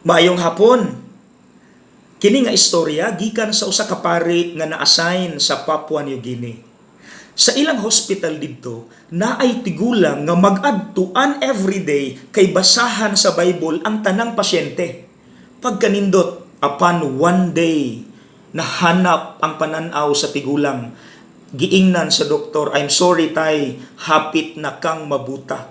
Maayong hapon. Kini nga istorya gikan sa usa ka pari nga na-assign sa Papua New Guinea. Sa ilang hospital didto, naay tigulang nga mag-adtuan everyday kay basahan sa Bible ang tanang pasyente. Pagkanindot, upon one day, nahanap ang pananaw sa tigulang. Giingnan sa doktor, "I'm sorry, tay, hapit na kang mabuta."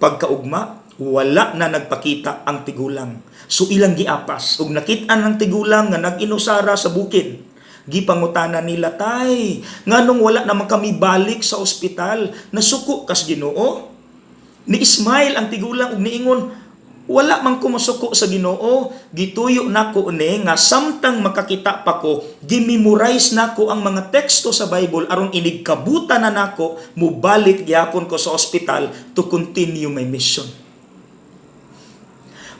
Pagkaugma, wala na nagpakita ang tigulang. So ilang giapas ug nakit-an ng tigulang nga nag-inusara sa bukid. Gipangutana nila, "Tay, nganong wala naman kami balik sa ospital? Nasuko kas Ginoo?" Ni-smile ang tigulang ug niingon, "Wala man ko mosuko sa Ginoo. Gituyo nako ni nga samtang makakita pa ko, gimemorize nako ang mga teksto sa Bible aron inig kabuta na nako, mubalik gyapon ko sa ospital to continue my mission."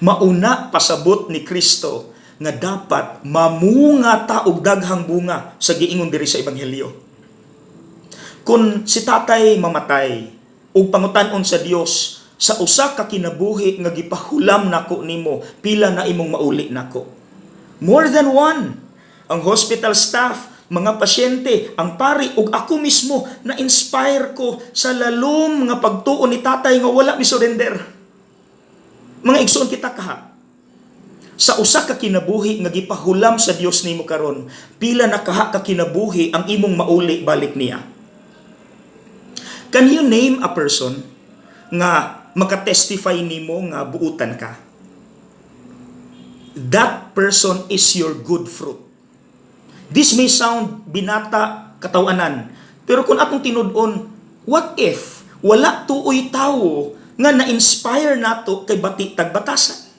Mauna pasabot ni Kristo nga dapat mamunga ta og daghang bunga sa giingon diri sa Ebanghelyo. Kung si tatay mamatay ug pangutan-on sa Dios, "Sa usa ka kinabuhi nga gipahulam nako nimo, pila na imong mauli nako?" More than one. Ang hospital staff, mga pasyente, ang pari ug ako mismo, na inspire ko sa lalom nga pagtuo ni tatay nga wala mi surrender. Mga igsoon, kita kaha. Sa usa ka kinabuhi nga gipahulam sa Dios nimo karon, pila na kaha ka kinabuhi ang imong mauli balik niya? Can you name a person nga makatestify nimo nga buutan ka? That person is your good fruit. This may sound binata katawanan, pero kung atong tinud-on, what if wala tuoy tawo nga na-inspire nato kay bati tag batasan?